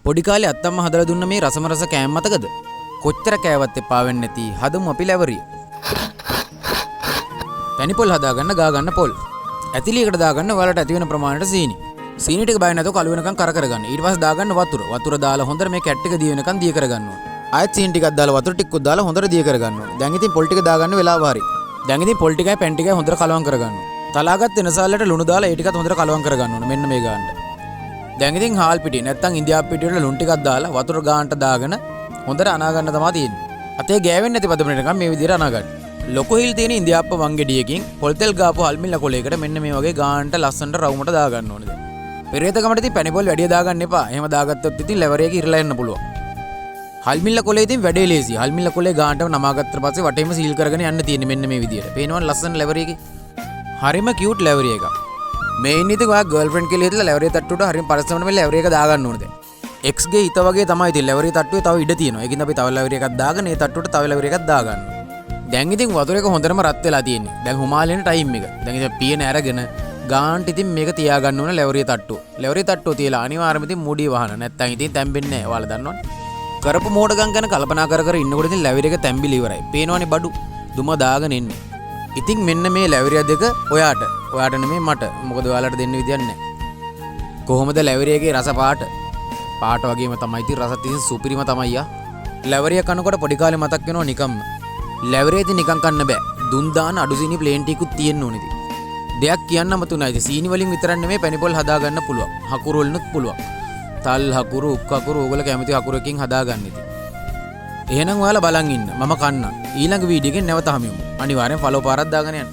පොඩි කාලේ අත්තම්ම හදලා දුන්න මේ රසම රස කෑම මතකද? කොච්චර කෑවත් එපා වෙන්නේ නැති හදමු අපි ලැවරිය. පැණි පොල් හදාගන්න ගා ගන්න පොල්. ඇතිලියකට දාගන්න ඔයාලට ඇති වෙන ප්‍රමාණයට සීනි. සීනි ටික බය නැතුව කළු වෙනකන් කර කරගන්න. ඊට පස්සේ දාගන්න වතුර. වතුර දාලා හොඳට මේ කැට් ටික දිය වෙනකන් දිය කරගන්න ඕනේ. ආයෙත් සීනි ටිකක් දාලා වතුර ටිකකුත් දාලා හොඳට දිය කරගන්න ඕනේ. දැන් ඉතින් පොල් ටික දාගන්න වෙලාව හරි. දැන් ඉතින් පොල් ටිකයි පැන් ටිකයි හොඳට කලවම් කරගන්න ඕනේ. තලාගත් වෙනසාලට ලුණු දාලා ඒ ටිකත් හොඳට කලවම් කරගන්න ඕනේ. මෙන්න මේ ගානට. දැන් ඉතින් හාල් පිටි නැත්තම් ඉන්දියාප් පිටි වල ලුණු ටිකක් දාලා වතුර ගානට දාගෙන හොඳට අනා ගන්න තමයි තියෙන්නේ. අතේ ගෑවෙන්නේ නැති පදමකට නිකන් මේ විදිහට අනා ගන්න. ලොකු හිල් තියෙන ඉන්දියාප්ප වංගෙඩියකින් පොල් තෙල් ගාපු හල්මිල්ල කොලයකට මෙන්න මේ වගේ ගානට ලස්සනට රවුමට දාගන්න ඕනේ දැන්. පෙරේතකමට ඉතින් පැණි පොල් වැඩිය දාගන්න එපා. එහෙම දාගත්තොත් ඉතින් ලෙවර් එක ඉරලා එන්න පුළුවන්. හල්මිල්ල කොලේ ඉතින් වැඩේ ලේසි. හල්මිල්ල කොලේ ගානටම නමා ගත්තට පස්සේ වටේම සීල් කරගෙන යන්න තියෙන්නේ මෙන්න මේ විදියට. පේනවනේ ලස්සන ලෙවර් එකේ. හරිම කියුට් ලෙවර් එකක්. මේ ඉන්නේ ඉතින් ඔයා ගර්ල්ෆ්‍රෙන්ඩ් කියලා හිතලා ලෙවර් තට්ටුවට හරිම පරිස්සමට මේ ලෙවර් එක දාගන්න ඕනේ දැන්. එක්ස් ගේ හිත වගේ තමයි ඉතින් ලෙවර් තට්ටුවේ තව ඉඩ තියෙනවා. ඒකින්ද අපි තව ලෙවර් එකක් දාගෙන ඒ තට්ටුවට තව ලෙවර් එකක් දාගන්න. දැන් ඉතින් වතුර එක හොඳටම රත් වෙලා තියෙන්නේ. දැන් හුමාලෙන ටයිම් එක. දැන් ඉතින් පියන අරගෙන ගාන්ට ඉතින් මේක තියාගන්න ඕන ලෙවරිය තට්ටුව. ලෙවරිය තට්ටුව තියලා අනිවාර්යයෙන්ම ඉතින් මුඩිය වහන. නැත්තම් ඉතින් තැම්බෙන්නේ නැහැ. ඔයාලා දන්නවනේ. කරපු මෝඩකම් ගැන කල්පනා කර කර ඉන්නකොට ඉතින් ලැවිර එක තැම්බිලා ඉවරයි. පේනවනේ බඩු. දුම දාගෙන එන්නේ. ඉතින් මෙන්න මේ ලැවිරිය දෙක ඔයාට. ඔයාට නෙමෙයි මට. මොකද ඔයාලට දෙන්න විදියක් නැහැ. කොහොමද ලැවිරියගේ රස පාට? පාට වගේම තමයි ඉතින් රසත් ඉතින් සුපිරිම තමයි යා. ලැවිරිය කනකොට පොඩි කාලේ මතක් වෙනවා නිකම්ම. ලැවිරිය ඉතින් නිකන් කන්න බෑ. දුන් දාන අඩු සීනි ප්ලේන් ටිකුත් තියෙන්න ඕනේ ඉතින්. දෙයක් කියන්න අමතුණා ඉතින් සීනි වලින් විතරක් නෙමෙයි පැණි පොල් හදා ගන්න පුළුවන්. හකුරු වලිනුත් පුළුවන්. තල් හකුරු, උක් හකුරු ඕගොල්ලෝ කැමති හකුරකින් හදාගන්න ඉතින්. එහෙනම් ඔයාලා බලන් ඉන්න. මම කන්නම්. ඊළඟ වීඩියෝ එකෙන් නැවත හමුවෙමු. අනිවාර්යෙන් ෆලෝ පාරක් දාගෙන යන්න.